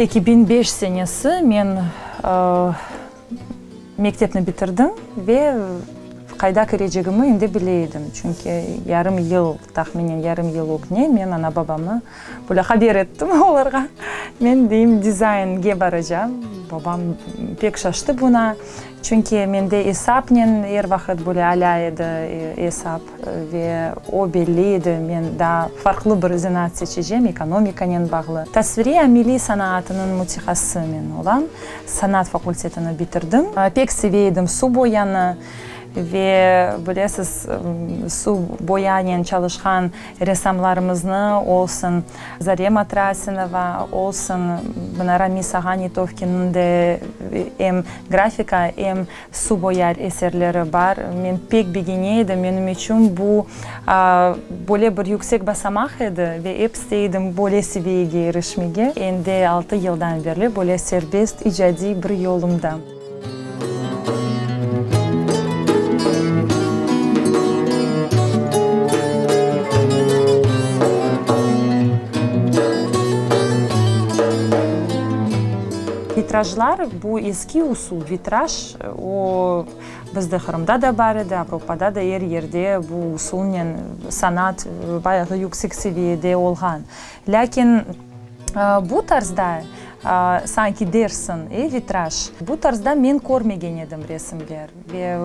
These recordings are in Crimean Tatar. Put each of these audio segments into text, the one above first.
2005 senesi men mektepni bitirdim ve qayda kirecegimi endi bile edim. Çünki yarım yıl, tahminen yarım yıl ögne men ana-babamı böyle haber ettim olarğa. Men, deyim, dizaynge baracam. Babam pek şaştı buna. Çünki mende esapnen er vaqıt böyle alâ edi, esap, ve o belli edi, men daa farqlı bir zenaat seçecem, ekonomikanen bağlı. Tasviriy ameliy sanaatınıñ mütehassısı men olam. Sanat fakultetini bitirdim. Pek seve edim su boyanı. Ve, bilesiz, suv boyanen çalışqan ressamlarımıznı, olsun Zarema Trasinova, olsun mına Ramis ağa Netovkinniñ de em grafika, em suv boya eserleri bar. Men pek begene edim, menim içün bu böyle bir yüksek basamaq edi ve ep istey edim böyle seviyege irişmege. Endi altı yıldan berli böyle serbest icadiy bir yolumdam. Vitrajlar, bu eski usul, vitraj, o, bizde Qırımda da bar edi, Avropada da, er yerde bu usulnen sanat bayağı yüksek seviyede olğan. Lâkin Bu tarzda, sanki dersiñ, e, vitraj. Bu tarzda men körmegen edim resimler. Ve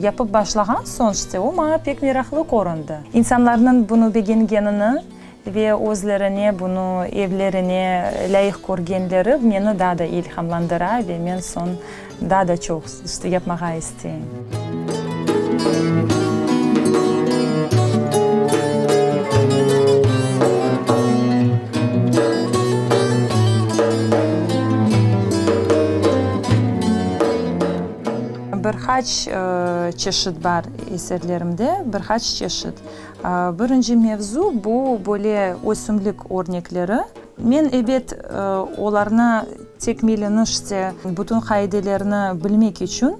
yapıp başlağan soñ, işte, o maña pek meraqlı köründi. İnsanlarnıñ bunı begengenini ve özlerine bunı evlerine lâyıq körgenleri meni daa da ilhamlandıra ve men soñ daa da çoq, işte, yapmağa isteyim. Bir qaç çeşit bar eserlerimde, bir qaç çeşit. Birinci mevzu, bu böyle ösümlik örnekleri. Men, ebet, olarnı tekmilini, işte, bütün qaidelerni bilmek içün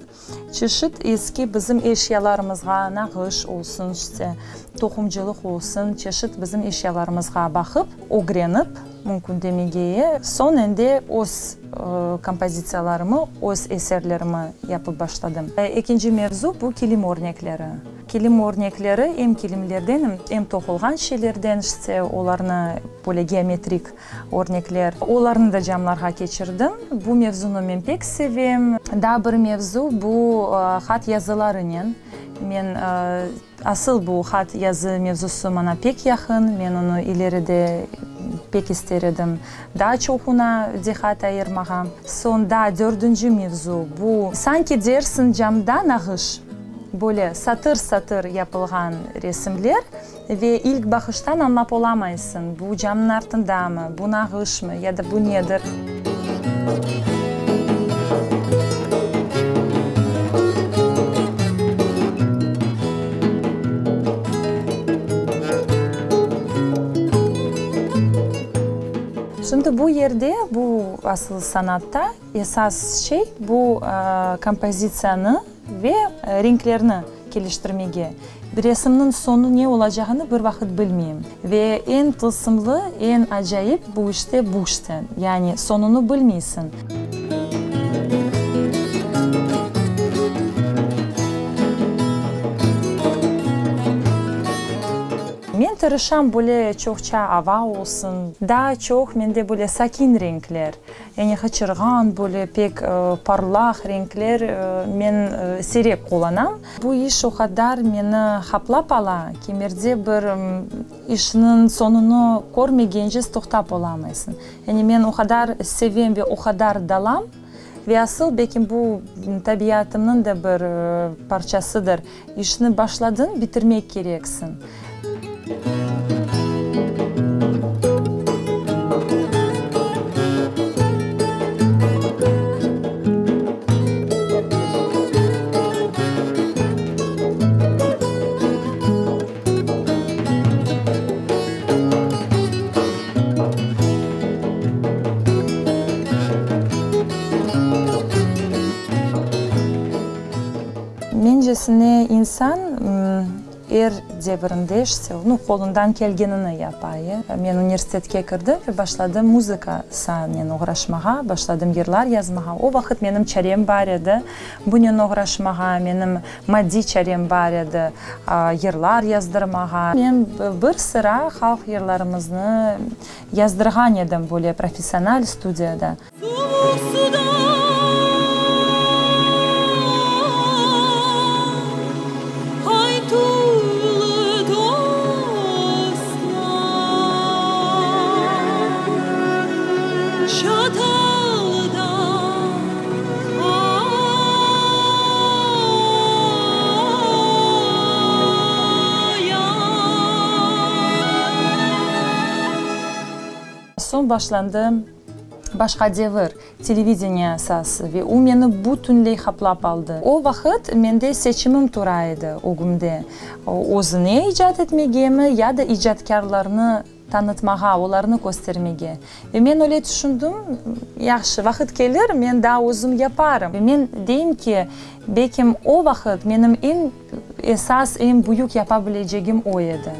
çeşit eski bizim eşyalarımızğa, nağış olsun, işte, toqumcılıq olsun, çeşit bizim eşyalarımızğa baqıp, ögrenip, mümkün demegeye, soñ endi öz kompozitsiyalarımı, öz eserlerimi yapıp başladım. Ekinci mevzu, bu kilim örnekleri. Kilim örnekleri em kilimlerden, em toqulğan şeylerden, işte, olarnı böyle geometrik örnekler, olarnı da camlarğa keçirdim. Bu mevzunı men pek sevem. Daa bir mevzu, bu hat yazılarınen. Men asıl bu hat yazı mevzusı maña pek yaqın, men onı ileride pek ister edim daa çoquna diqqat ayırmağa. Soñ daa dördünci mevzu, bu sanki dersiñ camda nağış. Böyle satır-satır yapılğan resimler ve ilk baqıştan añlap olamaysıñ, bu camnıñ artındamı, bu nağışmı ya da bu nedir. Şimdi bu yerde, bu asıl sanatta esas şey, bu kompozitsiyanı Ve renklerni keliştirmege. Resimniñ soñu ne olacağını bir vaqıt bilmeyim. Ve eñ tılsımlı, eñ acayip bu işte bu işte. Yani soñunı bilmeysiñ. Men tırışam böyle çoqça ava olsun. Daa çoq mende böyle sakin renkler. Yani hıçırğan, böyle pek parlaq renkler men siyrek qullanam. Bu iş o qadar meni haplap ala, kimerde bir işniñ soñunı körmegence toqtap olamaysıñ. Yani men o qadar sevem ve o qadar dalam, ve asıl belkim bu tabiatımnıñ da bir parçasıdır, işni başladıñ, bitirmek kereksiñ. Mencesine insan. Er devirinde, işte, nu, qolundan kelgenini yapa. Men universitetke kirdim ve başladım muzıka saanen oğraşmağa, başladım yırlar yazmağa. O vaqıt menim çarem bar edi bunen oğraşmağa, menim maddiy çarem bar edi yırlar yazdırmağa. Men bir sıra halq yırlarımıznı yazdırğan edim böyle professional studiyada. Suvuq suda haytuvlı dostlar, Çatalda qaya. Soñ başlandı Başqa devir, televideniye saası ve o meni bütünley qaplap aldı. O vaqıt mende seçimim tura edi ögümde, özüne icat etmegemi ya da icatkârlarnı tanıtmağa, olarnı köstermege. Ve men öyle tüşündim, yahşı, vaqıt kelir, men daa özüm yaparım. Ve men deyim ki, belkim o vaqıt menim eñ esas, eñ büyük yapa bilecegim o edi.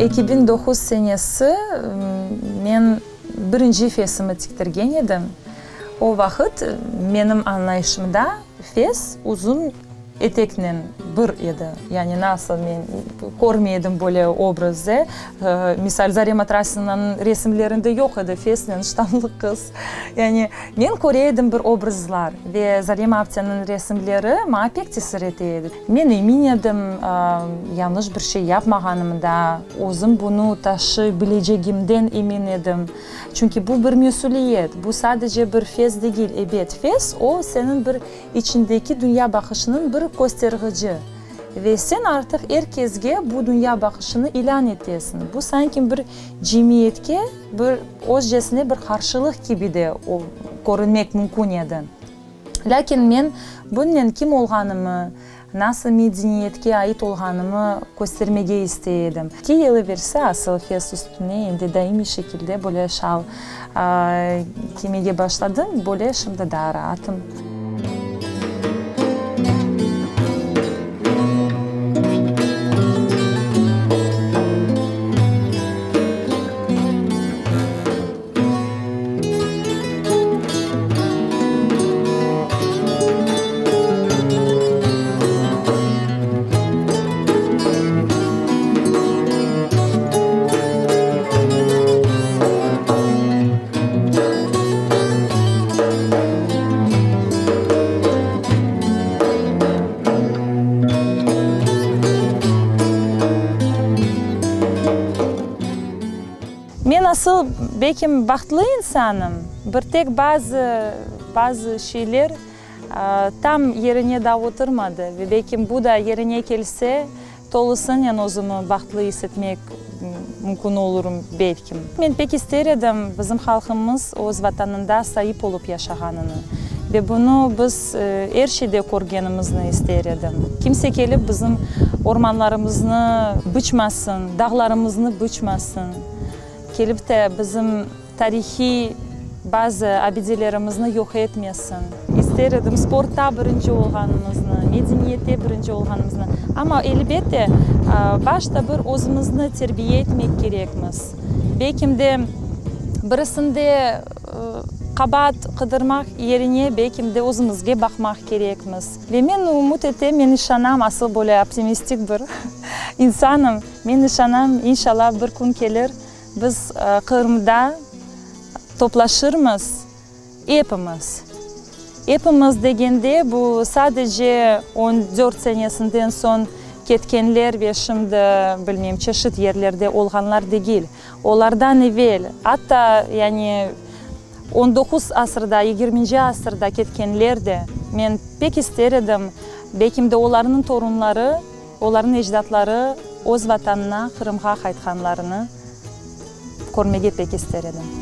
2009 senesi men birinci fesimi tiktirgen edim. O vaqıt menim añlayışımda fes uzun eteknen bir edi. Yani nasıl men körmey edim böyle obrazı. Misal, Zarema Trasinanıñ resimlerinde yoq edi fesnen ştanlı qız. Yani men köre edim bir obrazlar ve Zarema apteniñ resimleri maña pek tesir ete edi. Men emin edim, yañlış bir şey yapmağanımda, özüm bunı taşıy bilecegimden emin edim. Çünki bu bir mesüliyet, bu sadece bir fes degil. Ebet, fes, o, seniñ bir içindeki dünya baqışınıñ bir köstergiçi. Ve sen artıq er kesge bu dünya baqışını ilân etesiñ. Bu sanki bir cemiyetke bir özcesine bir qarşılıq kibi de körünmek mümkün edi. Lâkin men bunnen kim olğanımı, nasıl medeniyetke ait olğanımı köstermege istey edim. Ki yıl evelsi asıl fes üstüne endi daimiy şekilde böyle şal kiymege başladım, böyle şimdi daa raatım. Men asıl, belkim, bahtlı insanım, bir tek bazı, bazı şeyler tam yerine daa oturmadı ve belkim bu da yerine kelse, Tolusınen özümi bahtlı is etmek mümkün olurım, belkim. Men pek ister edim, bizim halqımız öz Vatanında saip olıp yaşağanını ve bunı biz er şeyde körgenimizni ister edim. Kimse kelip bizim ormanlarımıznı bıçmasın, dağlarımıznı bıçmasın, kelip te bizim Tarihiy bazı abidelerimizni yoq etmesin. İster edim sportta birinci olğanımıznı, medeniyette birinci olğanımıznı. Amma, elbette, başta bir özümizni terbiye etmek kerekmiz. Belkim de, birisinde qabaat qıdırmaq yerine, belkim de, özümizge baqmaq kerekmiz. Ve men ümüt etem, men işanam, asıl böyle optimistik bir insanım, men işanam, inşallah, bir kün kelir, Biz Qırımda toplaşırmız, epimiz. Epimiz degende, bu sadece on dört senesinden soñ ketkenler ve şimdi, bilmeyim, çeşit yerlerde olğanlar degil. Olardan evel, atta, yani, on doquz asırda, yigirminci asırda ketkenler de. Men pek ister edim, belkim de olarnıñ torunları Olarnıñ ecdatları öz Vatanına, Qırımğa qaytqanlarını körmege pek ister edim.